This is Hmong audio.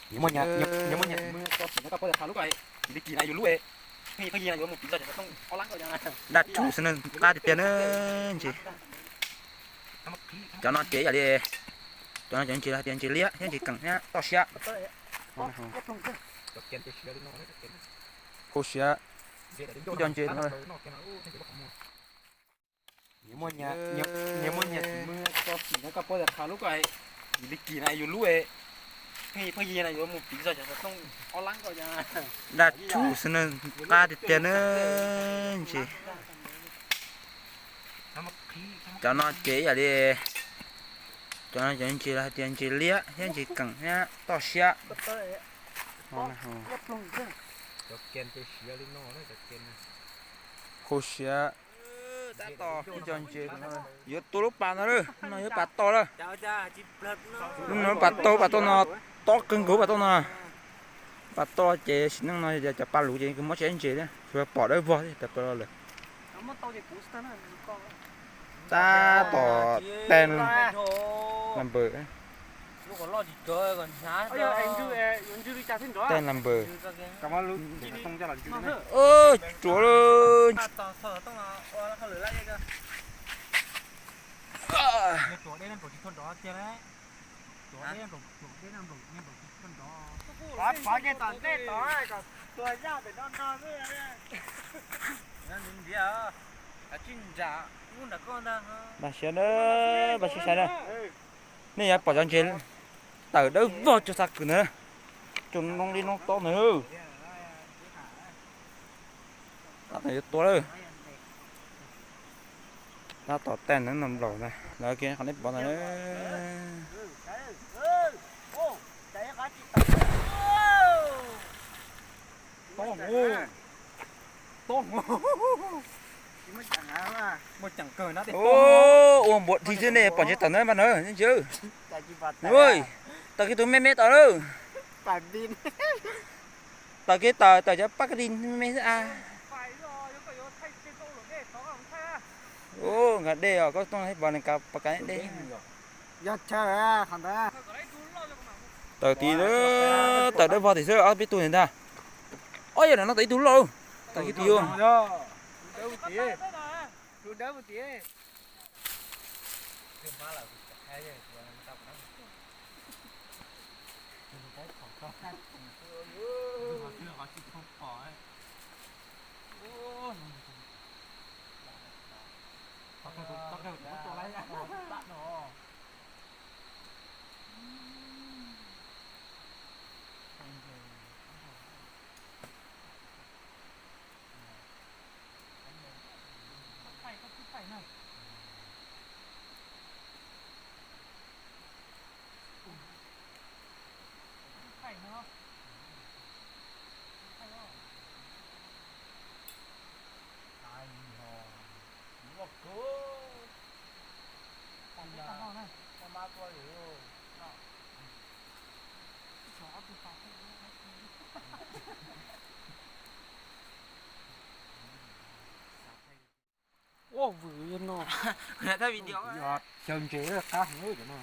Nyias muaj nyias, nyias muaj nyias tus muag tso xim no koj paub tias qhov lub ko, tsis li kis na yus lub, pheej pheej yig na yuav mus piv txoj cov tub tub ob lab ko. Dab tsuj xwb na, qab tiag tiag na. Ces cov no ces yam li, cov no cov ntses hais tias ntses liab thiab ntses keem thiab toj siab. Kho siab. Ib co ntses no. Nyias muaj nyias tus muag tso xim no koj paub tias qhov lub ko, tsis li kis na yus lub, pheej pheej yig na yuav mus piv txoj cov tub tub ob lab ko. Dab tsuj xwb na, qab tiag tiag na. Ces cov no ces yam li, cov no cov ntses hais tias ntses liab thiab ntses keem thiab toj siab. Kho siab. Tab tom ib co ntses yuav tua lub pas no lawm, no yog pas tod lawm. Lub no lub pas tod, pas tod no tob kawg nkaus pas tod no. Pas tod ces sim neej no yog cov pa luv ces kuv muab tsis ntses thiab, tsuas pom dawb vog thiab tas plaws los lawm. Tab tom ten las npawm. Ten las npawm. Tsuav lawm. Pov kiag tom ntej tod kom tuag zaj pem no no xwb. Npaj siab na, npaj siab sai na. Nej yuav pom cov ntses tawm dawb vog cuag xav kws ntawd, cuag noo li noo tob ntawd. Tab tom yuav tua lawm. Tab tom tag ntawd no nplaum ntawd, lawv kiag qhov nej pom ntawd. Ua npuas dhi xwb nej pom ntses tawm ntawd mas na, nej ntsia. Tawm kiag tus me me tawm lawm. Tawm kiag tawm, tawm cov paj kab di me me xwb a. Nkag dej os, koj tuaj pom nws pom nkag dej. Tawm tid, tawm dawb vog tim xwb ob peb tug ntag. Ob yam no tawm ib tug loj, tawm kiag tim. Ua vwm no. Xyaw ntses qab heev cov no.